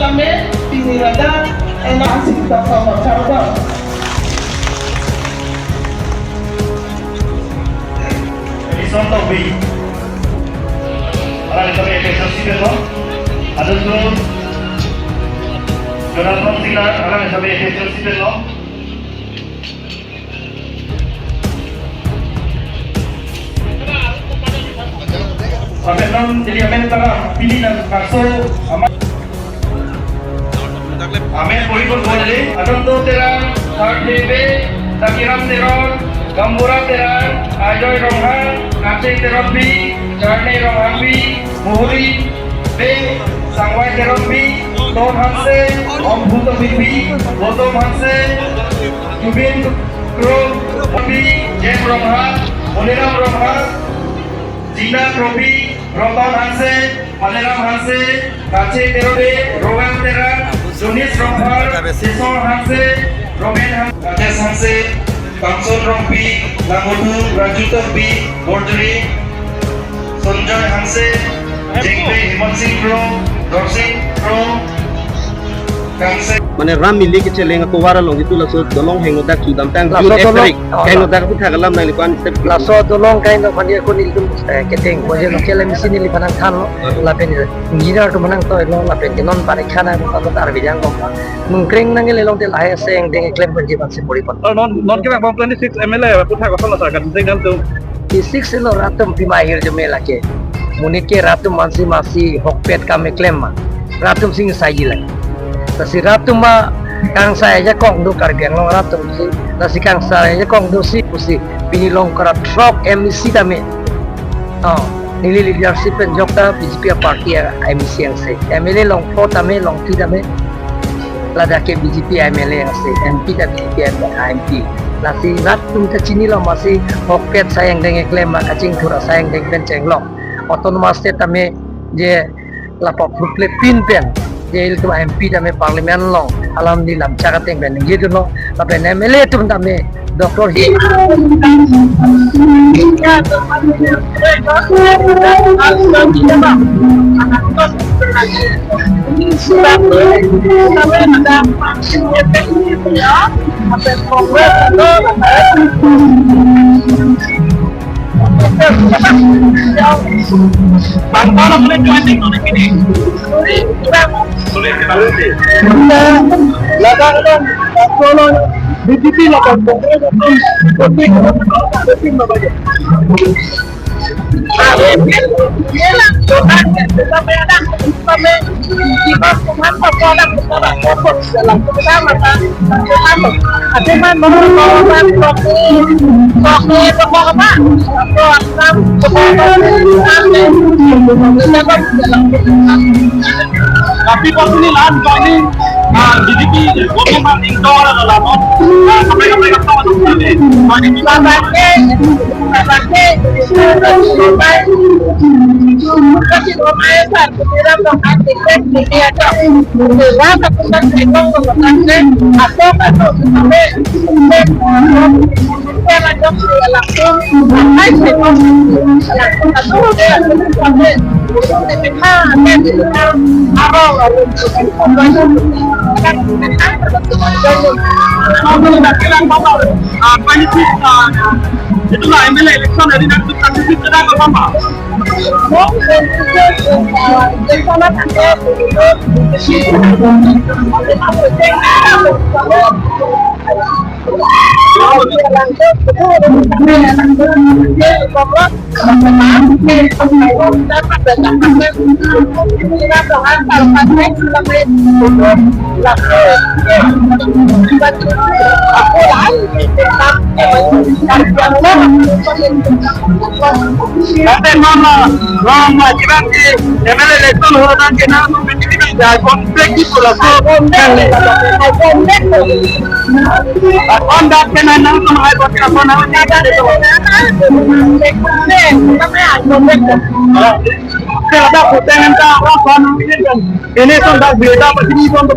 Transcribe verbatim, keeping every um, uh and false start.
Kami pini ladak enak asik dapat masyarakat. Edison Tokbi. Alang kami F X L C Belong. Adun tu Jonathan Sinar, alang kami F X L C Belong. Sampai non jadi amen tara pini nangkaso amat. Amen pori pon pon le, Adonto Terang, Thar Thebe, Takiram Teron, Gambura Terang, Ajoy Ronghang, Kacheng Teronpi, Charne Ronghangpi, Muhuri Bey, Sangwai Teronpi, Ton Hanse, Omphuto Bingpi, Gautam Hanse, Jubin Kro, Pi, Jem Ronghang, Moniram Ronghang, Jina Kropi, Roton Hanse, Maniram Hanse, Kacheng Teronpi, Rogan Terang, Jonis Rongphar, Sesong Hanse, Romen Hanse, Rajesh Hanse, Kamson Rongpi, Langodu, Raju Tokbi, Borjuri, Sonjoy Hanse, Jengpe, Himon Sing Kro, Dorsing Kro, Hanse. Mane ram mili kecheleng atovar along itu laso dolong hengnodak chudam tang Laso June dolong, April. Oh, hengnodak aphuthak alam nangli ko-an step. Laso dolong kaino mane ko nelitum, eh, keteng ko je local M C neliphan nangthanlo. Lapen engineer atum nangtoilo lapen ke non pari khana ko ta tar bijang ko. Nungkreng nangkelelong te lahai seng deng klem ponji bangsi pori pon. Oh, non, non kevang bom twenty-six M L A aphuthak koson lo sir, kan tinggal tu. Twenty-six lo rat atum pima ahirjume lake. Monit ke rat atum mansi masi hokpet kam keklem ma. Rat atum sing saji lake. Lasi rat atum ma kangsai ajakong do Karbi Anglong rat atum si. Lasi kangsai ajakong do si pusi pini Longkra throk M A C tame. Oh, neli leadership pen jok ta B J P a party a M A C angse. M L A longpo tame longpi tame. Ladak ke B J P M L A angse, M P ta B J P M P. Lasi rat atum ta chinilo masi hokpet asai angdeng keklem ma kachingthur asai angdeng pen chenglok. Autonomous State tame je lapu phuple pin pen je ilitum M P tame Parliament along alam ni lamchak ateng pen ningje dunlo lapen M L A atum tame Doctor Hi. Bang, bang, boleh joining, boleh gini. Sulit, sulit. Sulit, kita sulit. Ladak, ladak, ladak, B J P ladak, Congress ladak, voting, voting, voting, voting. Tapi waktu ini lahan joining, ah, B J P, government ingdor ala lahan, ah, sampai, sampai, sampai, sampai, sampai, Ah, politik, ah, itulah M L A election hari nanti, nanti kita nggak apa-apa. Ante mama, mama, kiran ki M L A election ho raha hai na, High Court ke na nang tum High Court ke na nang. Ada koteng anta apa nang ini kan. Ini kan dak beda apa sini pon tuh.